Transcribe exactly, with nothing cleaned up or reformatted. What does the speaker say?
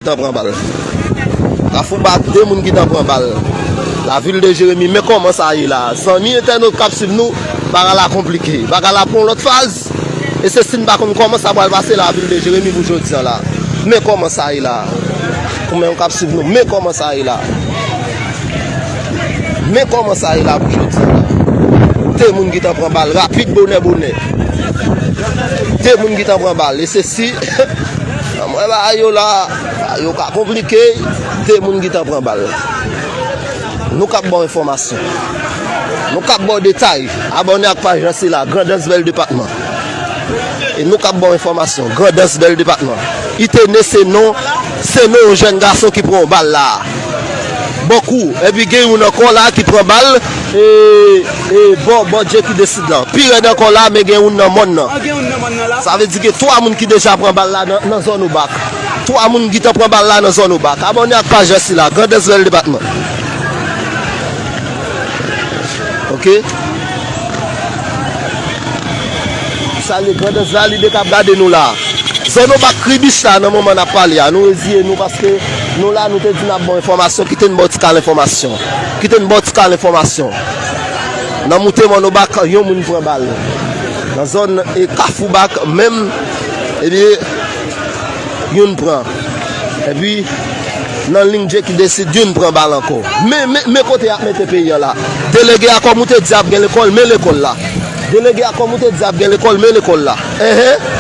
Tan pran bal. Kafou Bak, de moun ki tan pran bal. Lavil de Jeremi, men kòman sa ye la. Zanmi entènot k ap swiv nou, bagay la konplike. Bagay la pran yon lòt faz. E se si n pa konn kòman sa pral pase lavil de Jeremi pou jodi a la. Men kòman sa ye la. Ou menm k ap swiv nou, men kòman sa ye la. Men kòman sa ye la pou jodi a la. De moun ki tan pran bal, rapid, bonè, bonè. De moun ki tan pran bal. E se si, mwen ba yo la, yo ka konplike, de moun ki tan pran bal. Nou k ap ba w enfòmasyon. Nou k ap ba w detay. Abòne ak paj la, se la, Grandans Bèl Depatman. E nou k ap ba w enfòmasyon. Grandans Bèl Depatman. Itene se non, se non yon jèn gason ki pran yon bal la. Bò kou. Epi gen youn ankò la ki pran bal. E, e bò, bò Dje ki desid lan. Pi rèd ankò la, men gen youn nan mòn nan. Sa vle di gen twa moun ki deja pran bal la nan, nan zòn Obak. Twa moun ki tan pran bal la nan zòn Obak. Abòne ak paj la sila, Grandans Bèl Depatman. Ok. Salye Grandans la, li de k ap gade nou la. Zòn Obak Kribich la, nan moman n ap pale a, nou reziye nou paske nou la, nou te di n ap ba w enfòmasyon, kite n ba w ti kal enfòmasyon. Kite n ba w ti kal enfòmasyon. Nan moute mòn Obak, yon moun pran bal. Nan zòn e Kafou Bak menm, ebyen, youn pran. Epi, nan liy Dye ki desid, youn pran bal ankò. Men, men, men kote y ap mete peyi a la. Delege a kòm ou te di ap gen lekòl, men lekòl la. Delege a kòm ou te di ap gen lekòl, men lekòl la. Enhen.